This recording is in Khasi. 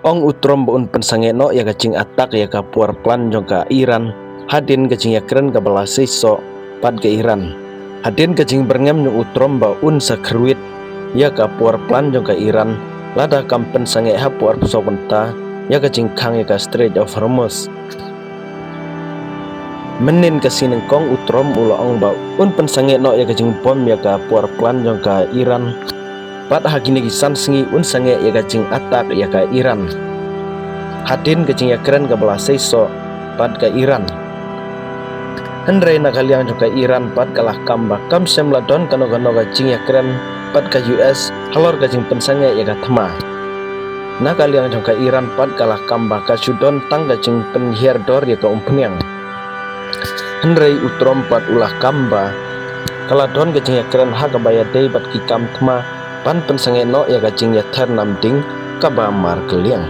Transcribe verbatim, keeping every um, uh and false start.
Ong u Trump ba un pynsangeh noh ïa ka jing attack ïa ka power plant jong ka Iran hadien ka jingïakren kaba la seisoh bad ka Iran. Hadien ka jingbyrngem jong u Trump ba un sa kyrwit ïa ka power plant jong ka Iran lada kam pynsangeh hapoh arphew saw kynta ïa ka jingkhang ïa ka Strait of Hormuz. Mynnin ka sngi nyngkong u Trump u la ong ba un pynsangeh noh ïa ka jingbom ïa ka power plant jong ka Iran. Bad ha kine ki san sngi un sangeh ïa ka jing attack ïa ka Iran hadien ka jingïakren kaba la seisoh bad ka Iran. Hynrei na ka liang jong ka Iran pat ka la kam ba kam shym la don kano kano ka jingïakren bad ka U S halor ka jingpynsangeh ïa ka thma. Na ka liang jong ka Iran pat ka la kam ba ka shu don tang ka jingpynhiar dor ïa ka umphniang. Hynrei u Trump pat u la kam ba ka la don ka jingïakren ha kaba ïadei bad ki kam thma ban pynsangeh noh ïa ka jingïather nam ding kaba markylliang.